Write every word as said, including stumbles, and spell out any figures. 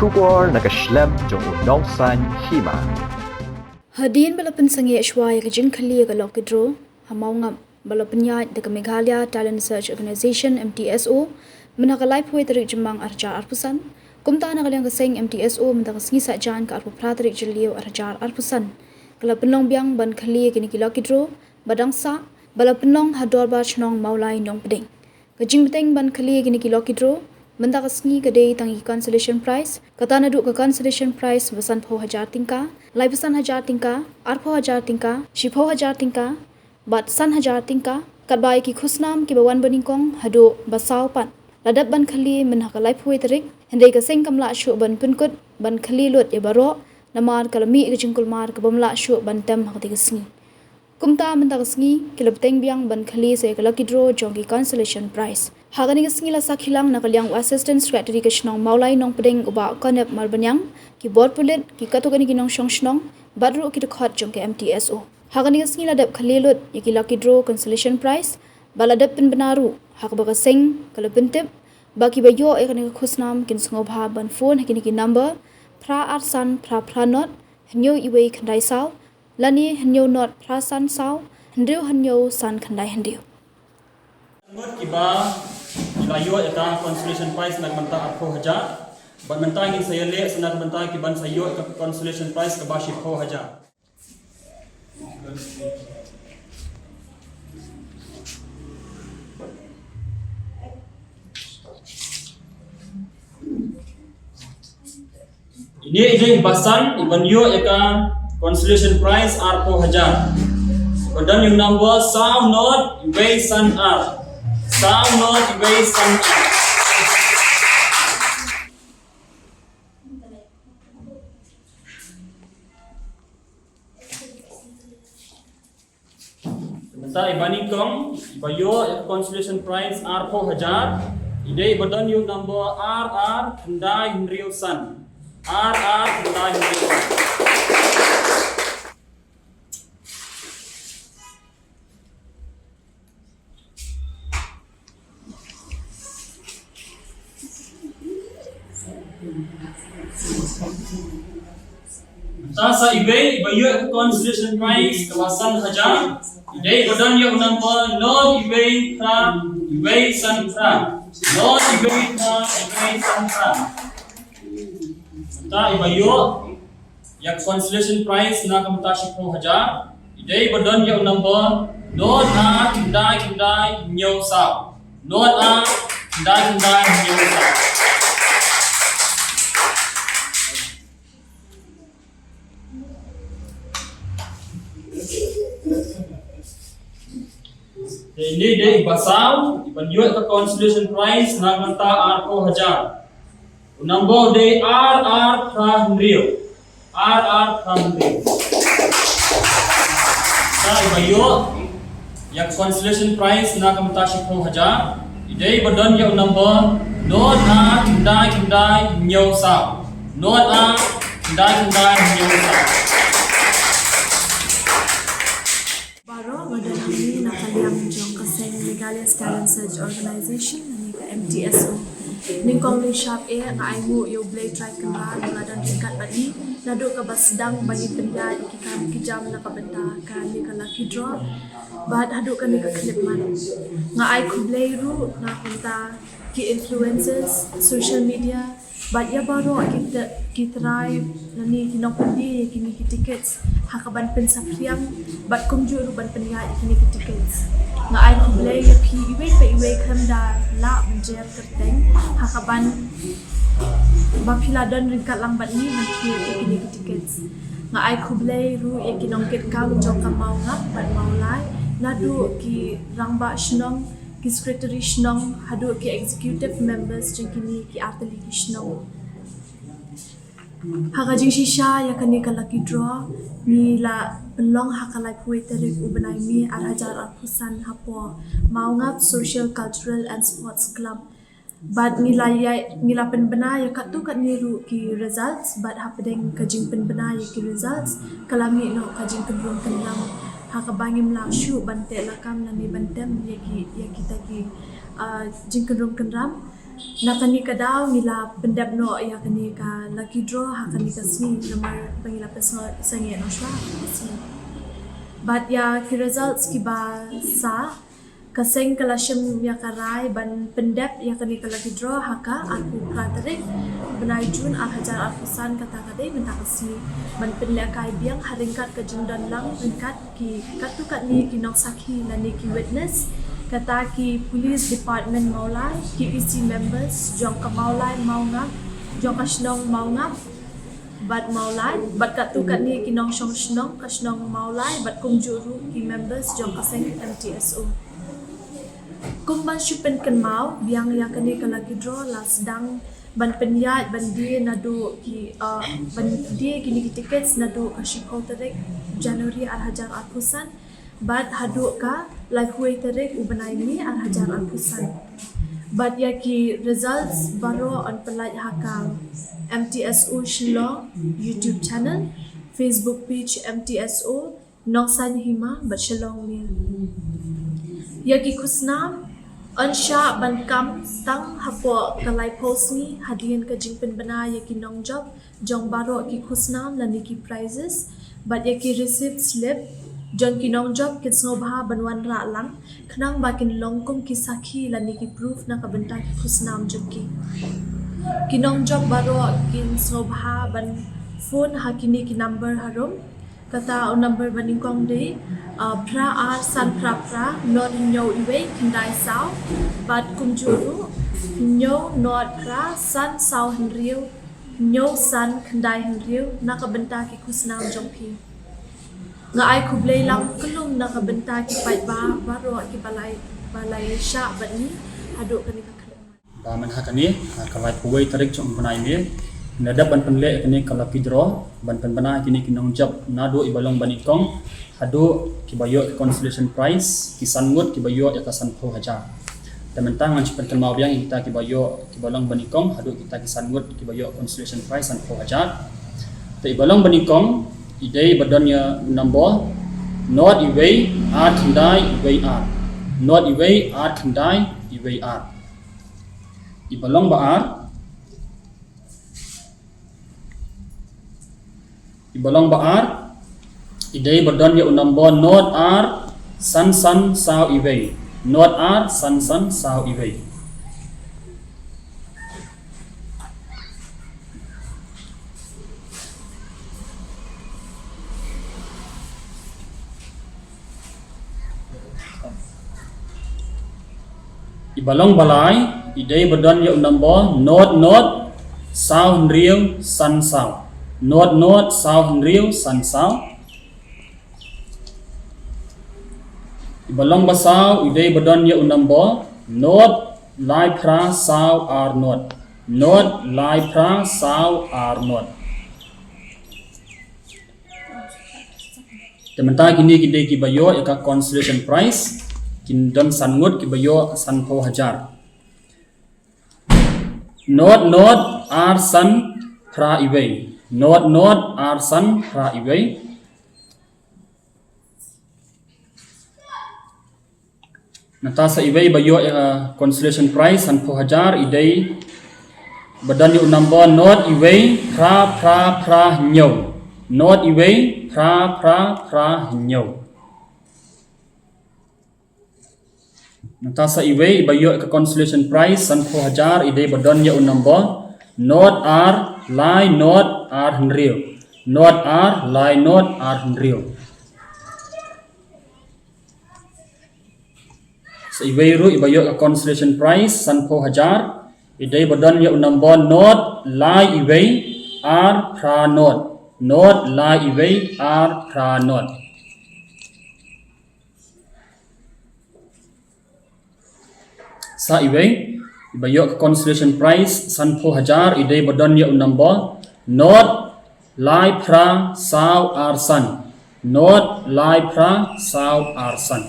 Khubor na ka shlem jong u nongsan hima. Hadien ba la pynsangeh shwa ïa ka jingkhyllie ïa ka lucky draw ha Mawngap ba la pynïaid da ka Meghalaya Talent Search Organisation, M T S O, mynta ka laiphew tarik Jymmang arhajar arphew san. Kumta na ka liang ka seng M T S O mynta ka sngi Saitjaiñ ka arphew phra tarik Jylliew arhajar arphew san ka la pynlong biang ban khyllie ïa kine ki lucky draw ba dang sah ba la pynlong ha Dorbar Shnong Mawlai Nongpdeng. Ka jingbteng ban khyllie ïa kine ki lucky draw mynta ka sngi ka dei tang ïa ki consolation prize, kata naduh ka consolation prize ba sanphew hajar tyngka, laiphew san hajar tyngka, arphew hajar tyngka, shiphew hajar tyngka bad san hajar tyngka, katba ïa ki khusnam kiba wan ba nyngkong haduh ba saw pat la dep ban khyllie mynta ka laiphew tarik, hynrei ka seng kam lah shuh ban pynkut ban khyllie lut ïa baroh namar ka la mih ka jingkulmar kaba ym lah shuh ban tem ha katei ka sngi. Kumta mynta ka sngi ki la bteng biang ban khyllie sa ïa ka lucky draw jong ki consolation prize. Ha kane ka sngi la sakhi lang na ka liang u Assistant Secretary ka shnong Mawlai Nongpdeng u Bah Konep Marbaniang, ki bor pulit, ki katto katne ki nongshong shnong bad ruh ki dkhot jong ka M T S O. Ha kane ka sngi la dep khyllie lut ïa ki lucky draw consolation prize bad la dep pynbna ruh ha kaba ka seng ka la pyntip ba kiba ïoh ïa kane ka khusnam kin sngewbha ban phone ha kine ki number phra ar san phra phra nod hynñiew iwei khyndai saw lane hynñiew nod phra san saw hynriew hynñiew san khyndai hynriew. Ngut kiba ki la ïoh ïa ka consolation prize na ka bynta arphew hajar. Bad mynta ngin sa ïaleh sa na ka bynta kiban sa ïoh ïa ka consolation prize kaba shiphew hajar. Ine i dei i ba san iban ïoh ïa ka consolation prize arphew hajar. Iba don ïa u number saw nod iwei san ar. Saw nod iwei san ar. Mynta i ba nyngkong iba ïoh ïa ka consolation prize arphew hajar. I dei iba don ïa u number ar ar khyndai hynriew san. Ar ar khyndai hynriew san. Mynta sa iwei iba ïoh ïa ka consolation prize kaba san hajar. I dei iba don ïa u number nod iwei phra iwei san phra. Nod iwei phra iwei san phra. Mynta iba ïoh ïa ka consolation prize na ka bynta shiphew hajar. I dei iba don ïa u number nod ar khyndai khyndai hynñiew saw. Nod ar khyndai khyndai hynñiew saw. Te ine i dei iba saw iban ïoh ïa ka consolation prize na ka bynta arphew hajar. U number u dei ar ar phra hynriew. Ar ar phra hynriew. Te iba ïoh ïa ka consolation prize na ka bynta shiphew hajar. I dei iba don ïa u number nod ar khyndai khyndai hynñiew saw. Nod ar khyndai khyndai hynñiew saw. Baroh, nga don hangne na ka liang jong ka seng Meghalaya Talent Search Organisation lane ka M T S O. Nyngkong nyngshap eh nga ainguh ïa U Blei Trai Kynrad ba la don ryngkat bad ngi naduh kaba sdang ba ngi pynïaid ïa ki kam ki jam na ka bynta kane ka lucky draw bad haduh kane ka khyllipmat. Nga ai khublei ruh na ka bynta ki influencers, social media, bad ïa baroh ki te-, ki trai lane ki nongpyndie ïa kine ki tickets ha kaban pynsaphriang bad kumjuh ruh ban pynïaid ïa kine ki tickets. Nga ai khublei ïa phi iwei pa iwei khlem da lah ban jer kyrteng ha kaban ba phi la don ryngkat lang bad ngi ban khie ïa kine ki tickets. Nga ai khublei ruh ïa ki nongkit kam jong ka Mawngap bad Mawlai, naduh ki rangbah shnong, ki secretary shnong haduh ki executive members jong kine ki artylli ki shnong. Ha ka jingshisha ïa kane ka lucky draw ngi la pynlong ha ka laiphew tarik u bnai May arhajar arphew san hapoh Mawngap Social Cultural and Sports Club. Bad ngi la ïa, ngi la pynbna ïa katto katne ruh ki results, bad hapdeng ka jingpynbna ïa ki results ka la mih noh ka jingkynrum kynram ha kaba ngim lah shuh ban teh lakam lane ban tem ïa ki, ïa kita ki, ah, jingkynrum kynram. Na kane ka daw ngi la pyndep noh ïa kane ka lucky draw ha kane ka sngi namar ba ngi la pynsngew sangeh noh shuwa ka sngi. Bad ïa ki results kiba sah, ka seng ka la shim ïa ka rai ban pyndep ïa kane ka lucky draw ha ka arphew phra tarik bnai Jun ar hajar arphew san, kata ka dei mynta ka sngi, ban pynlehkai biang ha ryngkat ka jingdon lang ryngkat ki katto katne ki nongsakhi lane ki witness, kata ki police department Mawlai, ki E C members jong ka Mawlai Mawngap, jong ka shnong Mawngap bad Mawlai, bad katto katne ki nongshong shnong ka shnong Mawlai bad kumjuh ruh ki members jong ka seng M T S O. Kum ban shu pynkynmaw biang, ïa kane ka lucky draw la sdang ban pynïaid ban die naduh ki, uh, ban die kine ki tickets naduh ka shiphew tarik January ar hajar arphew san bad haduh ka laiphew wei tarik u bnai May ar hajar arphew san. Bad ïa ki results baroh yn pynlait ha ka M T S O Shillong YouTube channel, Facebook page M T S O, Nongsan Hima bad Shillong Mail. Ïa ki khusnam yn shah ban kam tang hapoh ka laiphew sngi hadien ka jingpynbna ïa ki nongjop jong baroh ki khusnam lane ki prizes, bad ïa ki receipt slip jong ki nongjop kin sngewbha ban wanrah lang khnang ba kin long kum ki sakhi lane ki proof na ka bynta ki khusnam jong ki. Ki nongjop baroh kin sngewbha ban phone ha kine ki number harum. Kata u number ba nyngkong dei, ah, phra ar san phra phra nod hynñiew wei khyndai saw, bad kumjuh ruh hynñiew nod phra san saw hynriew hynñiew san khyndai hynriew na ka bynta ki khusnam jong phi. Nga ai khublei lang kyllum na ka bynta ki paidbah baroh kiba la, ba la ïashah bad ngi haduh kane ka khyllipmat. Ba mynta kane, ha ka laiphew wei tarik jong u bnai May, ngi la dep ban pynleh kane ka lucky draw ban pynbna kine ki nongjop naduh iba long ba nyngkong haduh kiba ïoh consolation prize ki san ngut kiba ïoh ïa ka sanphew hajar. Te mynta ngan shu pynkynmaw biang ïa kita kiba ïoh, kiba long ba nyngkong haduh kita ki san ngut kiba ïoh consolation prize sanphew hajar. Te iba long ba nyngkong i dei ba don ïa u number nod wei ar khyndai wei ar. Nod wei ar khyndai wei ar. Iba long ba ar. Iba long ba ar. I dei ba don ïa u number nod ar san san saw wei. Nod ar san san saw wei. Iba long ba lai, i dei ba don ïa u number nod nod saw hynriew san saw. Nod nod saw hynriew san saw. Iba long ba saw, i dei ba don ïa u number nod lai phra saw ar nod. Nod lai phra saw ar nod. Te mynta kine ki dei kiba ïoh ïa ka consolation prize, kin don san ngut kiba ïoh sanphew hajar. Nod nod ar san phra wei. Nod nod ar san phra wei. Nangta sa iwei ba ïoh ïa ka consolation prize sanphew hajar, i dei ba don ïa u number nod iwei phra phra phra hynñiew. Nod iwei phra phra phra hynñiew. Nangta sa iwei ba ïoh ïa ka consolation prize sanphew hajar, i dei ba don ïa u number nod ar lai nod ar hynriew. Nod ar lai nod ar hynriew. Sa iwei ruh iba ïoh ka consolation prize sanphew hajar, i dei ba don ïa u number nod lai iwei ar phra nod. Nod lai iwei ar phra nod. Sa iwei iba ïoh ka consolation prize sanphew hajar, i dei ba don ïa u number nod lai phra saw ar san. Nod lai phra saw ar san.